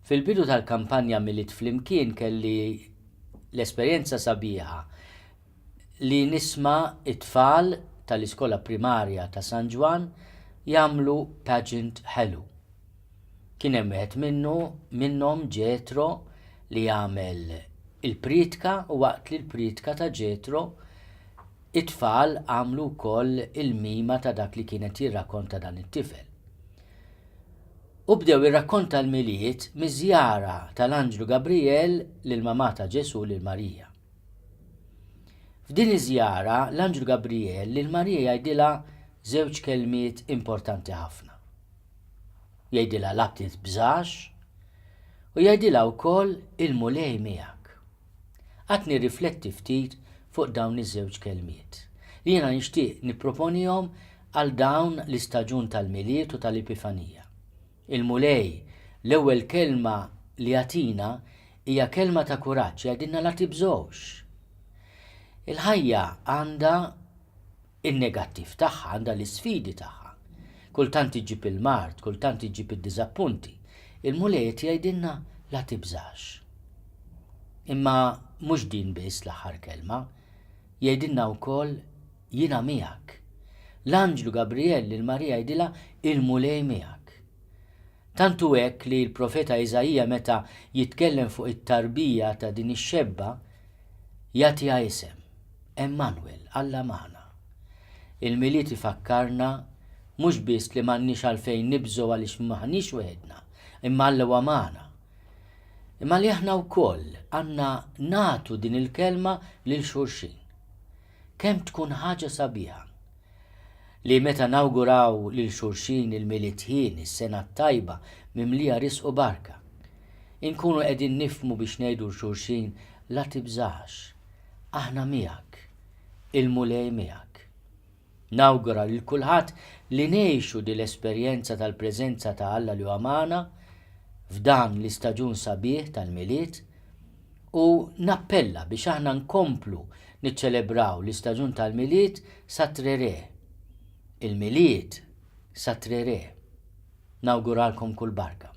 Fil-bidu tal-kampanja Milied Flimkien kelli l-esperjenza sabiħa li nisma' t-tfal tal-iskola primarja ta' San Ġwann jagħmlu pageant ħelu. Kien hemm wieħed minnu minnhom Ġetro li għamel il-prietka u waqt li l-prietka ta' Ġetro it-tfal għamlu wkoll il-mima ta' dak li kien qed jirrakkonta dan it-tifel. U bdew jirrakkonta l-Milied miż-żjara tal-anġlu Gabrijel lill-mamà ta' Ġesù lil Marija. F'din iż-żjara l-anġlu Gabrijel lil Marija jgħidilha żewġ kelmiet importanti ħafna. Jgħidilha la tibżax u jgħidilha wkoll il-Mulej miegħek. Qgħadt nirrifletti ftit fuq dawn iż-żewġ kelmiet, li jiena nixtieq nipproponihom għal dawn l-istaġun tal-Milied u tal-Epifanija. Il-Mulej, l-ewwel kelma li jagħtina hija kelma ta' kuraġġ, jgħidilna la tibżgħux. Il-ħajja għandha in-negattiv tagħha, għandha l-isfidi tagħha. Kultant iġġib il-mard, kultant iġġib id-diżappunti. Il-Mulej qed jgħidilna la tibżax. Imma mhux din biss l-aħħar kelma, jgħidilna wkoll jiena miegħek. L-anġlu Gabriel lil Marija jgħidilha il-Mulej miegħek. Tant hu hekk li l-profeta Iżaija meta jitkellem fuq it-tarbija ta' din ix-xebba jagħtiha isem, Emmanwel, Alla magħna. Il-Milied ifakkarna mhux biss li m'għandniex għalfejn nibżgħu għaliex m'aħniex weħidna, imma Alla huwa magħna. Imma li aħna wkoll għandna nagħtu din il-kelma lil xulxin. Kemm tkun ħaġa sabiħa li meta nawguraw lil xulxin il-Milied ħieni, is-sena t-tajba mimlija risq u barka, inkunu qegħdin nifhmu biex ngħidu 'l xulxin la tibżax, aħna miegħek, il-Mulej miegħek. Nawgura lil kulħadd li ngħixu din l-esperjenza tal-preżenza ta' Alla li huwa magħna f'dan l-istaġun sabiħ tal-Milied u nappella biex aħna nkomplu niċċelebraw l-istaġun tal-Milied sat-Tre Re. Il-Milied sat-Tre Re. Nawguralkom kull barka.